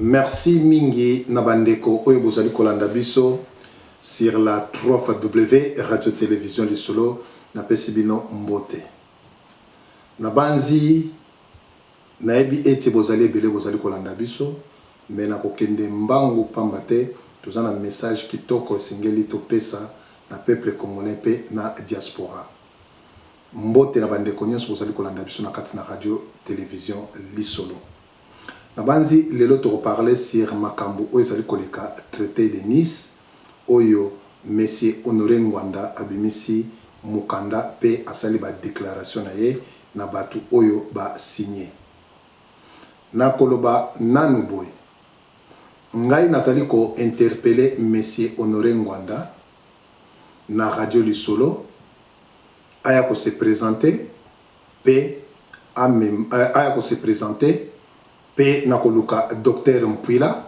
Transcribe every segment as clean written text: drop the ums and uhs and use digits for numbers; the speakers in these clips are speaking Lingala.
Merci mingi na ba ndeko oyo bozali kolanda biso sur la 3W radio television lisolo, napesi bino mbote. Nabanzi nayebi ete bozali ebele bozali kolanda biso, mais nakokende mbangu pamba te toza na message kitoko esengeli topesa na peuple congolais mpe na diaspora. Mbote na ba ndeko nionso bozali kolanda biso na kati na radio television lisolo. Nabanzi lelo toko parler sur makambu oyo ezali koleka traite de Nice oyo Monsieur Honore Ngwanda abimisi mukanda pe asali ba declaration na ye na batu oyo ba signer. Nakoloba nanu boye, ngai nazali ko interpeller Monsieur Honore Ngwanda na radio lisolo aya ko se presenter pe aya ko se presenter pe nakoluka Docteur Mpuila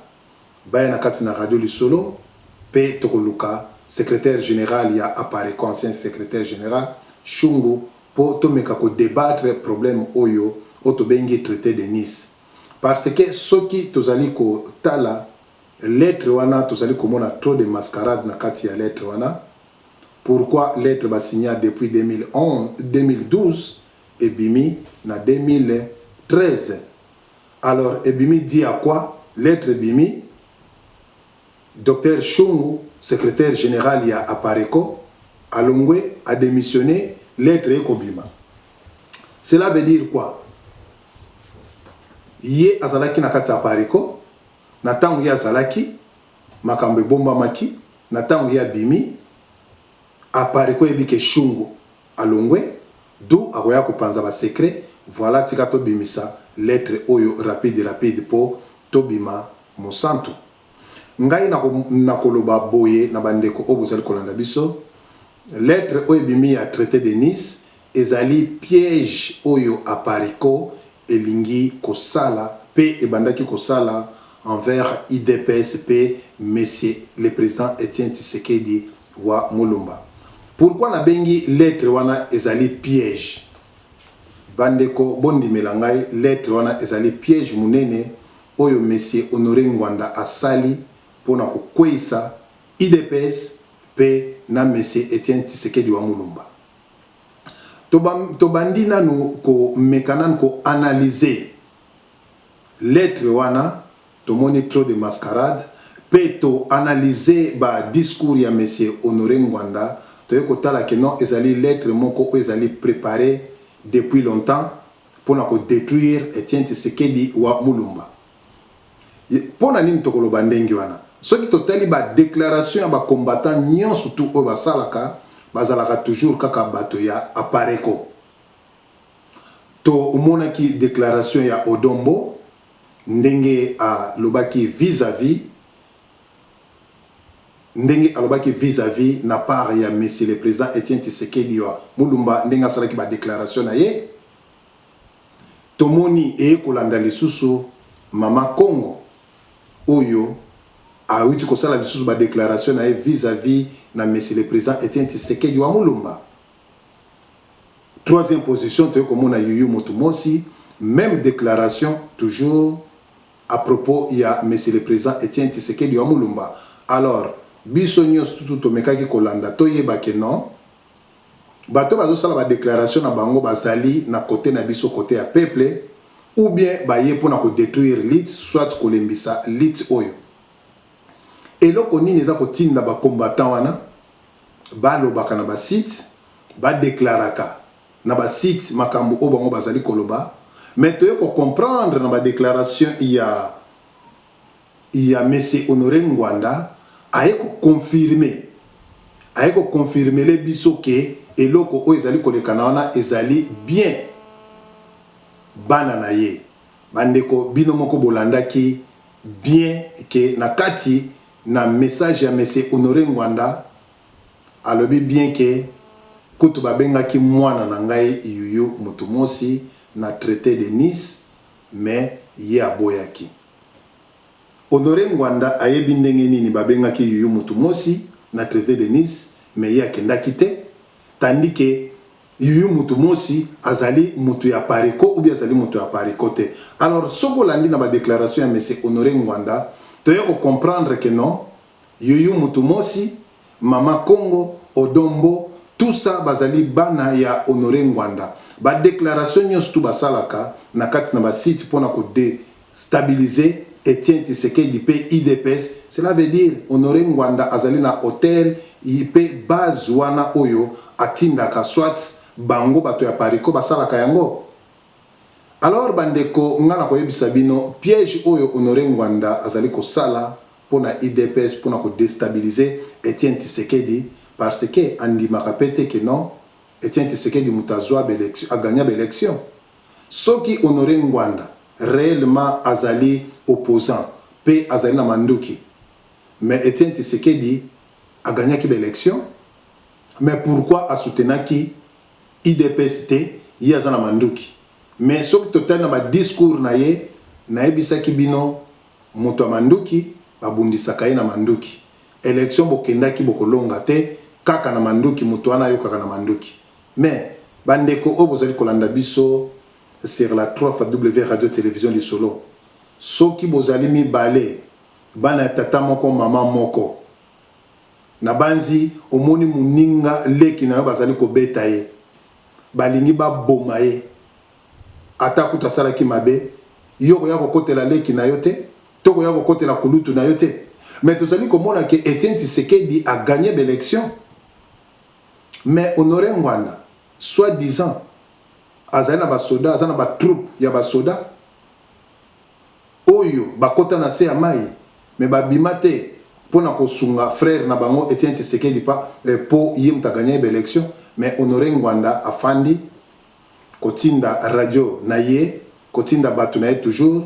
baya na kati na radio lisolo pe tokoluka secretaire general ya Apareco ancien secretaire general Shungu po tomeka ko debattre problème oyo oyo tobengi traite de Nice parce que soki tozali kotala lettre wana tozali komona trop de mascarade na kati ya lettre wana. Pourquoi lettre ba signa depuis 2011, 2012 ebimi na 2013? Alors ebimi dit à quoi? Lettre ebimi Docteur Shungu secretaire general ya Apareco alongwe a demissionner lettre eko bima. Cela veut dire quoi? Ye azalaki na kati ya Apareco na tango ye azalaki makambo ebombamaki. Na tango ye abimi, Apareco eyebi ke Shungu alongwe, d'où akoya kopanza ba secrets, voilà tika tobimisa lettre oyo rapide rapide po tobima mosantu. Ngai nako nakoloba boye na ba ndeko oyo bozali kolanda biso, lettre oyo ebimi ya traite de Nice ezali piège oyo Apareco elingi kosala pe ebandaki kosala envers udps pe monsieur le president Etienne Tshisekedi wa Mulumba. Pourquoi nabengi lettre wana ezali piège? Ba ndeko bondimela ngai lettre wana ezali piège munene oyo monsieur Honore Ngwanda asali pona kokweyisa udps pe na monsieur Etienne Tshisekedi wa Mulumba. Tobandi nanu ko meka nanu ko analyser lettre wana, tomoni trop de mascarade pe to analyser ba discours ya monsieur Honore Ngwanda, toye kotala que non ezali lettre moko oyo ezali preparer depuis longtemps pona ko detruire Etienne Tshisekedi wa Mulumba. Mpo na nini tokoloba ndenge wana? Soki totali ba declarations ya ba combattants nionso tout oyo basalaka, bazalaka toujours kaka bato ya Apareco. Tomonaki declaration ya Odon Mbo ndenge alobaki vis-à-vis ndenge alobaki vis-à-vis na part ya Monsieur le President Etienne Tshisekedi wa Mulumba ndenge asalaki ba declarations na ye. Tomoni eye kolanda lisusu mama Kongo oyo awuti kosala lisusu ba declarations na ye vis à vis na Monsieur le President Etienne Tshisekedi wa Mulumba. Troisième position toye komona Youyou Mutumosi, meme declaration toujours à propos ya Monsieur le President Etienne Tshisekedi wa Mulumba. Alors biso nionso tout tomekaki kolanda toyeba que non, Bato oyo bazo sala ba declaration na bango bazali na cote na biso cote ya peuple ou bien baye pona ko detruire lutte soit kolembisa lutte oyo. Eloko nini eza kotinda ba combattants wana balobaka na ba sites, ba declaraka na ba sites makambo oyo bango bazali koloba mais toye ko comprendre na ba declaration ya ya Monsieur Honore Ngwanda aye ko confirmer, aye ko confirmele biso que eloko oyo ezali kolekana wana ezali bien bana na ye. Ba ndeko bino moko bolandaki bien que na kati na message ya Monsieur Honore Ngwanda alobi bien que kutu babengaki mwana na ngai Youyou Mutumosi na traite de Nice mais ye aboyaki. Honore Ngwanda ayebi ndenge nini babengaki Youyou Mutumosi na traite de Nice mais ye akendaki te tandis que Yuyu Mutu Mosi azali mutu ya Apareco ou bien azali mutu ya Apareco te. Alors soki olandi na ba declarations ya monsieur Honore Ngwanda, toye ko comprendre que non, Youyou Mutu Mosi, Mama Kongo, Odon Mbo, tout ça bazali bana ya Honore Ngwanda. Ba declarations nionso tout basalaka na kati na ba sites pona ko destabiliser Etienne Tshisekedi pe udps, cela veut dire Honore Ngwanda azali na hotel pe base wana oyo atindaka soit bango bato ya Apareco basalaka yango. Alors ba ndeko nga nakoyebisa bino piège oyo Honore Ngwanda azali kosala pona udps pona ko destabiliser Etienne Tshisekedi parce que andimaka pe te que non Etienne Tshisekedi mutu azua ba election a gagna ba election. Soki Honore Ngwanda reellement azali opposant pe azali na manduki mais Etienne Tshisekedi a gagnaki ba election mais pourquoi a soutenaki Udps te ye aza na manduki mais soki totali na ba discours na ye nayebisaki bino moto ya manduki babundisaka ye na manduki election bokendaki bokolonga te kaka na manduki moto wana ayokaka na manduki mais ba ndeko oyo bozali kolanda biso sur la 3 W radio television lisolo soki bozali mibale bana ya tata moko maman moko Nabanzi omoni muninga leki nayo bazali kobeta ye balingi ba boma ye ata kutu asalaki mabe yo okoya kokotela leki nayo te to okoya kokotela kulutu nayo te mais tozali komona ke Etienne Tshisekedi a gagne b'election mais Honore Ngwanda soit disant azali na ba soda aza na ba troupe ya ba soda oyo bakota na se ya mayi mais ba bima te pona kosunga frère na bango Etienne Tshisekedi pa po ye mutu a gagnaki ba elections mais Honore Ngwanda afandi kotinda radio na ye kotinda batu na ye toujours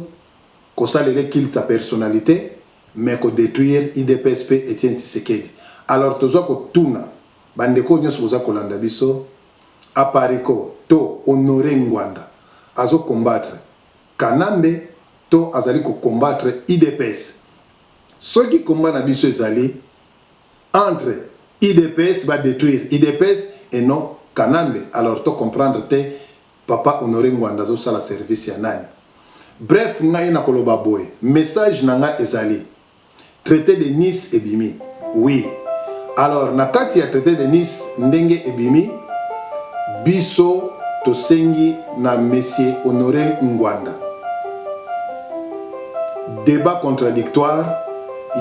kosalele culte sa personnalite mais ko detruire udps pe Etienne Tshisekedi alors tozua kotuna ba ndeko oyo nionso boza kolanda biso Apareco to Honore Ngwanda azo combattre Kanambe to azali ko combattre udps? Soki combat na biso ezali entre udps ba detruire udps et non Kanambe alors to comprendre te papa Honore Ngwanda azo sala service ya nani? Bref ngai na koloba boye message na ngai ezali Traite de Nice ebimi oui alors na kati ya traite de Nice ndenge ebimi biso tosengi na monsieur Honore Ngwanda debat contradictoire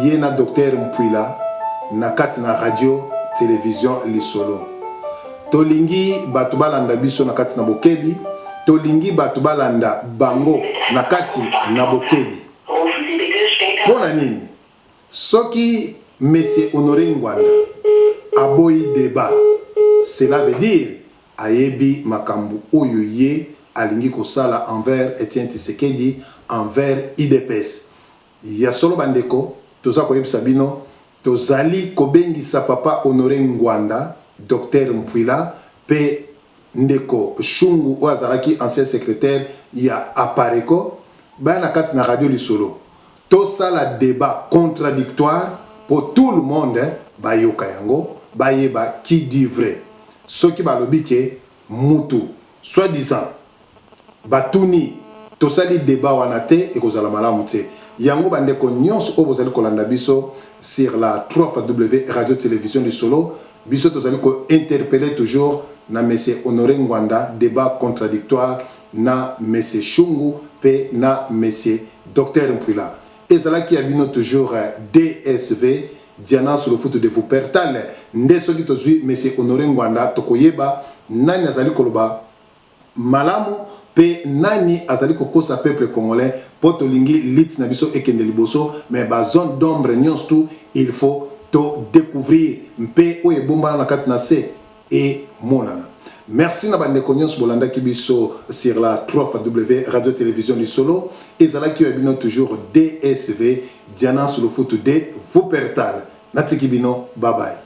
ye na docteur Mpuila na kati na radio television lisolo tolingi batu balanda biso na kati na bokebi tolingi batu balanda bango na kati na bokebi. Pona nini soki monsieur Honore Ngwanda aboyi debat cela veut dire ayebi makambu oyo ye alingi kosala envers Etienne Tshisekedi envers udps. Ya solo ba ndeko toza koyebisa bino tozali kobengisa papa Honore Ngwanda, Docteur Mpuila pe Ndeko Shungu oyo azalaki ancien secretaire ya Apareco baya na kati na radio lisolo tosala debat contradictoire po tout le monde bayoka yango bayeba qui dit vrai soki balobi ke mutu soit disant batuni tosali debat wana te ekozala malamu tse yango ba ndeko nionso oyo bozali kolanda biso sur la 3 W radio television lisolo biso tozali ko interpeller toujours na monsieur Honore Ngwanda debat contradictoire na monsieur Shungu pe na monsieur Docteur Mpuila ezalaki ya bino toujours DSV Diana Sulufutu de Wuppertal nde soki tozui monsieur Honore Ngwanda tokoyeba nani azali koloba malamu pe nani azali kokosa peuple congolais po tolingi lutte na biso ekende liboso mais ba zone d'ombre nionso tout il faut to decouvrir mpe oyo ebombana na kati na se emonana. Merci na ba ndeko nionso bolandaki biso sur la 3 W radio television lisolo ezalaki oyo ya bino toujours DSV Diana Sulufutu de Wuppertal natiki bino bye bye.